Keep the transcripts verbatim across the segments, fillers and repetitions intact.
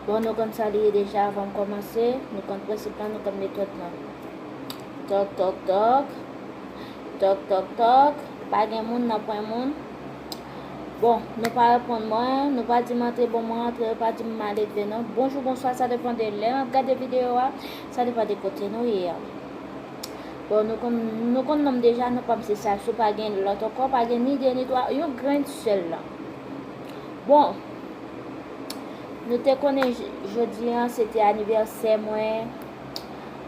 Bon, nou konn sa li ye deja, avan m kòmanse, nou konn prensip lan, nou konn metòd lan. Tòk, tòk, tòk. Tòk, tòk, tòk. Pa gen moun, nan pwen moun. Bon, nou pa reponn mwen, nou pa di m antre, bon, mwen antre, yo pa di m maledve non. Bonjou, bonswa, sa depann de lè n ap gade videyo a, sa depann de kote nou ye a. Bon, nou konn, nou konn non m deja, non pa m se Sasou, pa gen lòt ankò, pa gen ni de ni twa, yon grenn sèl la. Bon, nou te konnen j-, jodi an, se te anivèsè mwen.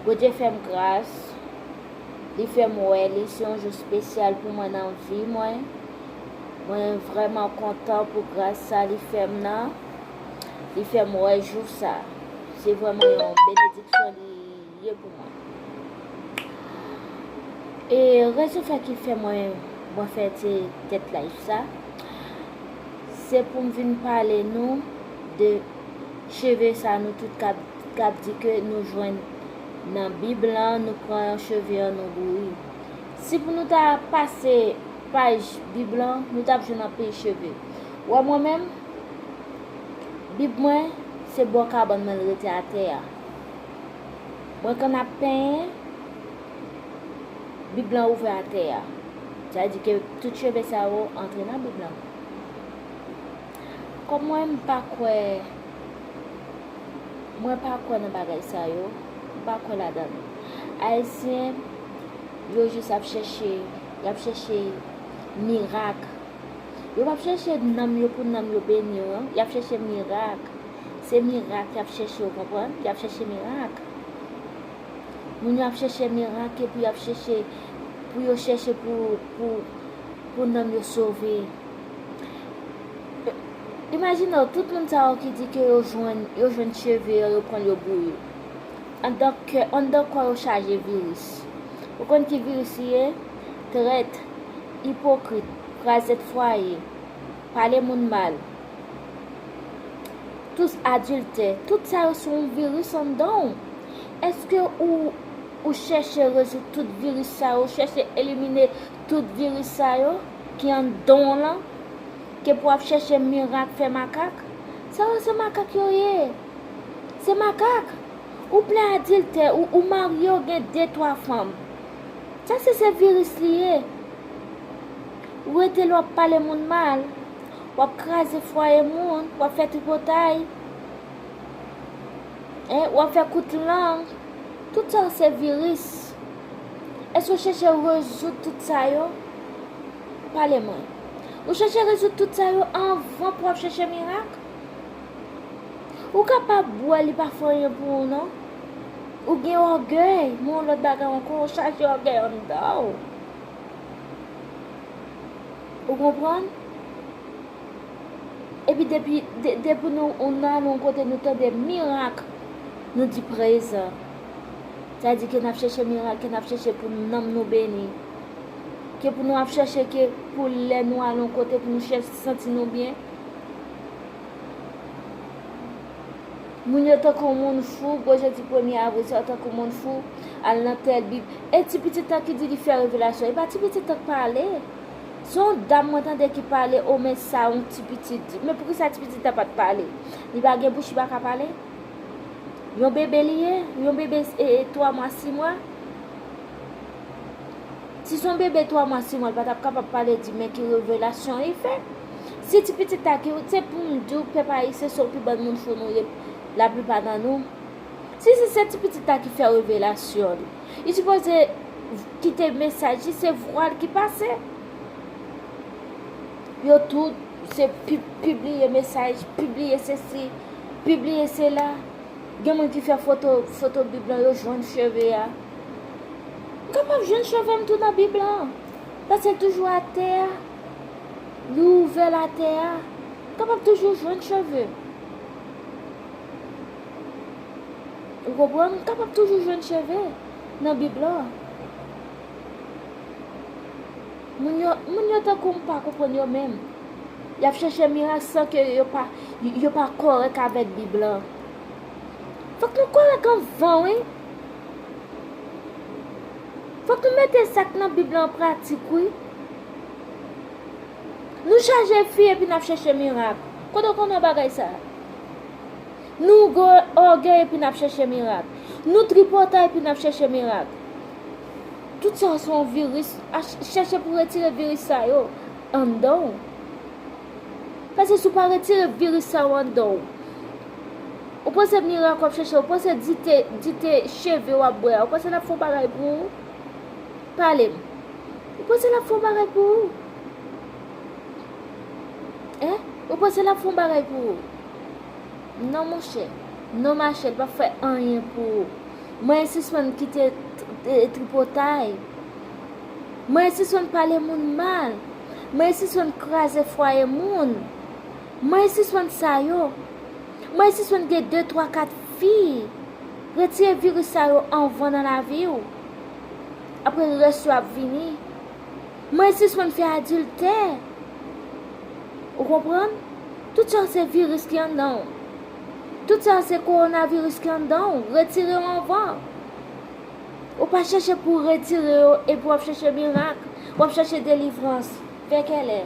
Bondye fè m gras. Li fè m wè li, se yon jou espesyal pou mwen nan vi mwen. Mwen vrèman kontan pou gras sa li fè m nan. Li fè m wè jou sa. Se vrèman yon benediksyon li ye pou mwen. E rezon fè ki fè mwen, mwen fè ti tèt live sa, se pou m vin pale nou de cheve sa nou tout k ap, k ap di ke nou jwenn nan Bib lan, nou pran cheve an, nou boure. Si pou nou ta pase paj Bib lan, nou t ap jwenn anpil cheve. Wè mwen menm, Bib mwen, se bò kabann mwen l rete atè a. Mwen konn ap penyen, Bib lan ouvè atè a. Sa vle di ke tout cheve sa yo antre nan Bib lan. Kòm mwen, m pa kwè, mwen pa kwè nan bagay sa yo, m pa kwè ladan l. Ayisyen, yo jis ap chèche, y ap chèche mirak. Yo p ap chèche nanm yo pou nanm yo beni yo, non. Y ap chèche mirak. Se mirak y ap chèche, w konprann? Y ap chèche mirak. Moun yo ap chèche mirak epi y ap chèche pou yo chèche pou, pou, pou nanm yo sove. Imajine w, tout moun sa yo ki di ke yo jwenn, yo jwenn cheve yo, yo pran l, yo boure. Anndan kè, anndan kò yo chaje viris. Ou konn ki viris li ye? Trèt, ipokrit, krazèt fwaye, pale moun mal. Tous adiltè, tout sa yo se yon viris anndan w. Èske ou, ou chèche rezoud tout viris sa yo, ou chèche elimine tout viris sa yo ki anndan w lan, ke pou w ap chèche mirak fè makak? Sa yo se makak yo ye. Se makak. Ou plen adiltè, ou, ou marye, ou gen de, twa fanm. Sa se, se viris li ye. Ou rete la, w ap pale moun mal, w ap kraze fwaye moun, w ap fè tripotay, en, w ap fè kout lang. Tout sa se viris. Èske w chèche rezoud tout sa yo? Pale mwen. Ou chèche rezoud tout sa yo anvan pou w ap chèche mirak? Ou kapab wè li pa fè anyen pou ou non. Ou gen ògèy, men yon lòt bagay ankò, ou chaje ògèy anndan w. Ou konprann? Epi depi, de, depi nou, nou al yon kote, nou tande mirak, nou di prezan. Sa di ke n ap chèche mirak, ke n ap chèche pou nanm nou beni. Ke pou nou ap chèche ke pou lè nou al yon kote, pou nou chèche santi nou byen. Moun yo tankou moun fou, gwo jodi premye avril sa yo tankou moun fou, al nan tèl Bib. E ti pitit lan ki di li fè revelasyon, e pa ti pitit lan k pale. Se yon dam mwen tande ki pale, o men sa yon ti pitit di. Men poukisa ti pitit lan pa t pale? Li pa gen bouch, li pa ka pale? Yon bebe li ye, yon bebe e, e twa mwa, sis mwa. Si se yon bebe twa mwa, sis mwa, li pa t ap kapab pale di men ki revelasyon li fè. Si ti pitit la ki, se pou m di w, pèp ayisyen, se yon pi bann moun fou nou ye, laplipa nan nou. Si se, se ti pitit la ki fè revelasyon li, li sipoze kite mesaj li, se vwa l ki pase. Yo tout, se pi-, pibliye mesaj, pibliye sesi, pibliye sela. Gen moun ki fè foto, foto Bib lan, yo jwenn cheve a. M kapab jwenn cheve m tou nan Bib lan. Paske l toujou atè a. Li ouvè l atè a. M kapab toujou jwenn cheve. Ou konprann? M kapab toujou jwenn cheve nan Bib lan. Moun yo, moun yo tankou m pa konprann yo menm. Y ap chèche mirak san ke yo pa, yo pa kòrèk avèk Bib lan. Fòk nou kòrèk anvan, wi. Fòk nou mete sa k nan Bib lan an pratik, wi. Nou chaje fi epi n ap chèche mirak. Kote w konn wè bagay sa a? Nou gen ògèy epi n ap chèche mirak. Nou tripotay epi n ap chèche mirak. Tout sa se yon viris. Chèche pou retire viris sa yo anndan w. Paske si w pa retire viris sa yo anndan w, ou panse mirak w ap chèche, ou panse dite, dite cheve w ap bwè a, ou panse l ap fè yon bagay pou ou? Pale m. Ou panse l ap fè yon bagay pou ou? Hein? Ou panse l ap fè yon bagay pou ou? Non, monchè. Non, machè, l p ap fè anyen pou ou. Mwen sispann kite tripotay. Mwen sispann pale moun mal. Mwen sispann kraze fwaye moun. Mwen sispann sa yo. Mwen sispann gen de, twa, kat fi. Retire viris sa yo anvan nan lavi w. Apre rès yo ap vini. Mwen sispann fè adiltè. Ou konprann? Tout sa se viris ki anndan w. Tout sa se kowonaviris ki anndan w. Retire yo anvan. Ou pa chèche pou retire yo epi w ap chèche mirak. W ap chèche delivrans. Vè kèlè?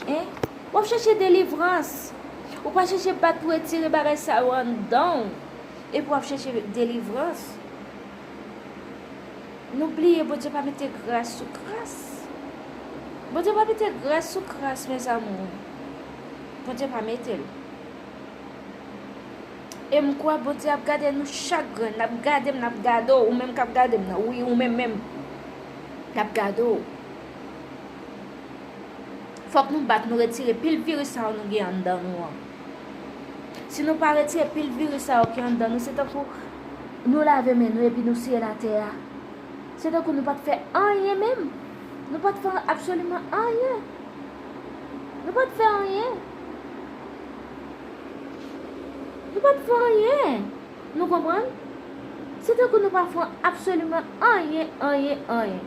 Hein? W ap chèche delivrans. Ou pa chèche bat pou retire bagay sa yo anndan w. Epi w ap chèche delivrans. Nou bliye Bondye pa mete gras sou kras. Bondye pa mete gras sou kras, mes amours. Bondye pa mete l. E m kwè Bondye ap gade nou chak grenn. L ap gade m, l ap gade w, ou menm k ap gade m nan. Wi, ou menm menm. L ap gade w. Fòk nou bat, nou retire pil viris sa yo nou gen anndan nou an. Si nou pa retire pil viris sa yo ki anndan nou, se tankou nou lave men nou epi nou siye latè a. Se tankou nou pa t fè anyen menm. Nou pa t fè absoliman anyen. Nou pa t fè anyen. Nou pa t fè anyen. Nou konprann? Se tankou nou pa fè absoliman anyen, anyen, anyen.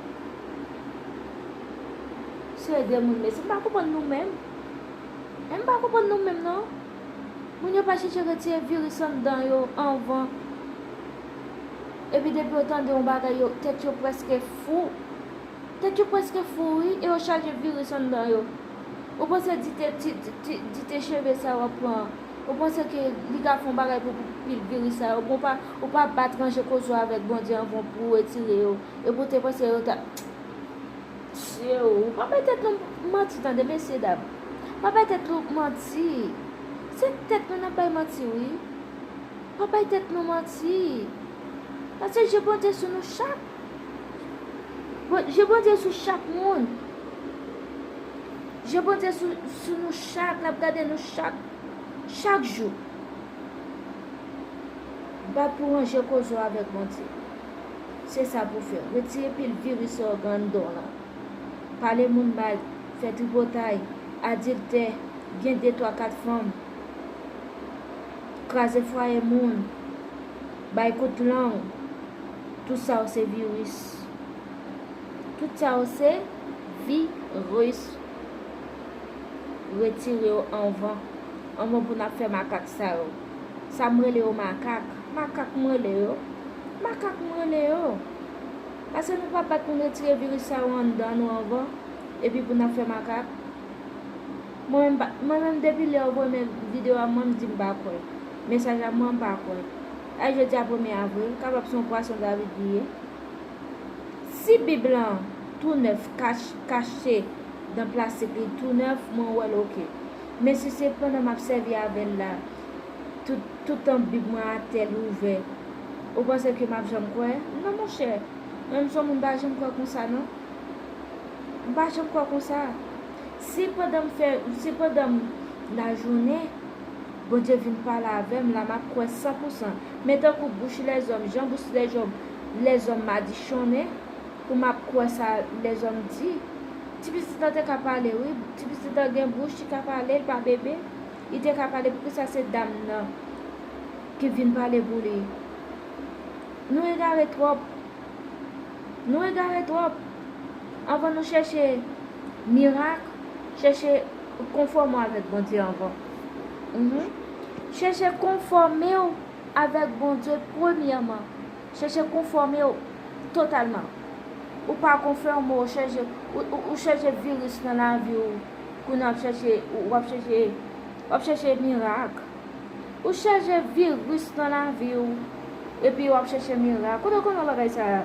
Se de moun, mesye, m pa konprann nou menm. E m pa konprann nou menm, non. Moun yo pa chèche retire viris anndan yo anvan. Epi depi yo tande yon bagay, yo, tèt yo prèske fou. Tèt yo prèske fou, wi, e yo chaje viris anndan yo. Ou panse dite, ti, ti, ti, dite cheve sa w ap pran an? Ou panse ke li ka fè yon bagay pou, pou pil viris sa yo? Bon, ou pa, ou pa bat ranje koze w avèk Bondye anvan pou w retire yo. Epi w te panse yo ta. Dye, ou pa bay tèt nou manti, tande, mesye dam. Pa bay tèt nou manti. Se tèt nou n ap bay manti, wi. Pa bay tèt nou manti. Paske je Bondye sou nou chak. Bon, je Bondye sou chak moun. Je Bondye sou, sou nou chak. L ap gade nou chak. Chak jou. Bat pou ranje koze w avèk Bondye. Se sa pou fè. Retire pil viris sa yo gen anndan w lan. Pale moun mal, fè tripotay, adiltè, gen de, twa, kat fanm, kraze fwaye moun, bay kout lang, tout sa yo se viris. Tout sa yo se viris. Retire yo anvan. Anvan pou n ap fè makak sa yo. Sa m rele yo makak. Makak m rele yo. Makak m rele yo. Paske nou pa bat pou n retire viris sa yo anndan nou anvan. Epi pou n ap fè makak. Mwen menm, mwen menm depi lè yo voye men videyo a, mwen m di m pa kwè. Mesaj a mwen m pa kwè. Ay jodi a premye avril, kapab se yon pwason David li ye. Si Bib lan tou nèf, kach-, kache dan plastik li tou nèf, mwen wè l oke. Men si se pandan m ap sèvi avè l la, tout, tout tan Bib mwen atè, l ouvè, ou panse ke m ap janm kwè? Non, monchè. Mwen menm se yon moun m pa janm kwè konsa, non. M pa janm kwè konsa. Si pandan m fè, si pandan m lajounen, Bondye vin pale avè m, la m ap kwè san pou san. Men tankou bouch lèzòm, jan bouch lèzòm, lèzòm madichonnen, pou m ap kwè sa lèzòm di. Ti pitit lan te ka pale, wi. Ti pitit lan gen bouch, li ka pale, li pa bebe. Li te ka pale, poukisa se dam nan ki vin pale pou li? Nou egare twòp. Nou egare twòp. Anvan nou chèche mirak, chèche konfòme w avèk Bondye anvan. Mhm. Chèche konfòme w avèk Bondye premyèman. Chèche konfòme w totalman. Ou pa konfòme w, chèche, ou, ou, ou chèche viris nan lavi w. Kounye a w ap chèche, ou, w ap chèche, w ap chèche mirak. Ou chaje viris nan lavi w, epi w ap chèche mirak. Kote w konn wè bagay sa a?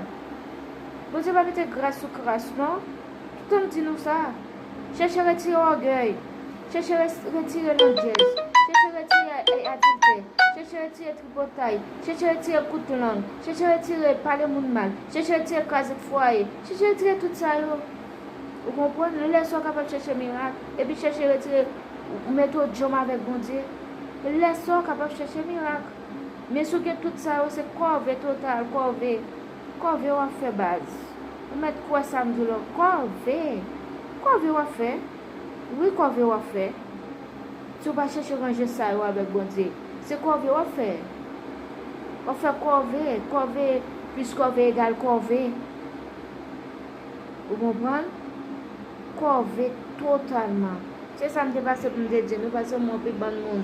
Bondye pa mete gras sou kras, non. Tout tan m di nou sa. Chèche retire ògèy. Chèche res- retire landjèz. Chèche retire, eh, adiltè. Chèche retire tripotay. Chèche retire kout lang. Chèche retire pale moun mal. Chèche retire kraze fwaye. Chèche retire tout sa yo. Ou konprann? Lè sa w kapab chèche mirak, epi chèche retire, ou mete w djanm avèk Bondye. Lè sa w kapab chèche mirak. Men si w gen tout sa yo, se kòve total, kòve. Kòve w ap fè, baz. Ou mèt kwè sa m di w la, kòve. Kòve w ap fè. Wi, kòve w ap fè. Si w pa chèche ranje sa yo avèk Bondye, se kòve w ap fè. W ap fè kòve, kòve plis kòve egal kòve. Ou konprann? Kòve totalman. Se sa m te pase pou m te di nou, paske m wè anpil bann moun,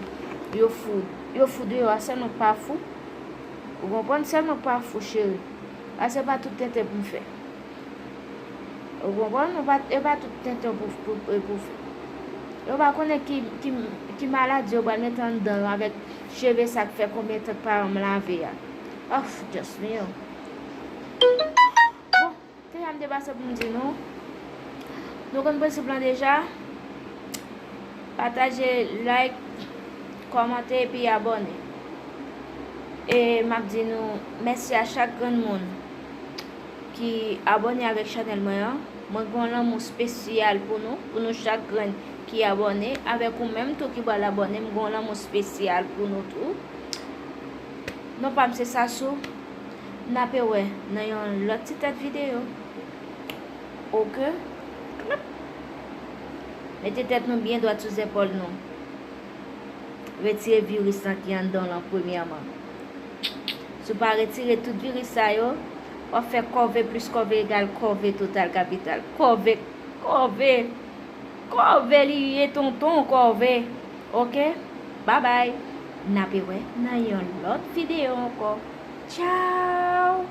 yo fou. Yo fou deyò a, sèl mwen k pa fou. Ou konprann? Sèl mwen k pa fou, cheri. Paske pa tout tenten pou m fè. Ou konprann? Ou pa, e pa tout tenten pou, pou, pou, pou fè. Yo pa konnen ki, ki, ki maladi yo pral mete anndan yo avèk cheve sa k fè konbyen tan paran m lave a. Of, Dye mwen. Bon, se sa m te pase pou m di nou. Nou konn prensip lan deja. Pataje, like, kòmante epi abòne. E m ap di nou mèsi a chak grenn moun ki abòne avèk chanèl mwen an. Mwen gen yon lanmou espesyal pou nou, pou nou chak grenn ki abòne. Avèk ou menm tou ki pral abòne, m gen yon lanmou espesyal pou nou tou. Non pa m se Sasou. N ape wè nan yon lòt ti tèt videyo. Oke? Mete tèt nou byen dwat sou zèpòl nou. Retire viris lan ki anndan w lan premyèman. Si w pa retire tout viris sa yo, w ap fè kòve plis kòve egal kòve total kapital. Kòve, kòve, kòve li ye tonton, kòve. Oke? Babay. N ape wè nan yon lòt videyo ankò. Tchaw!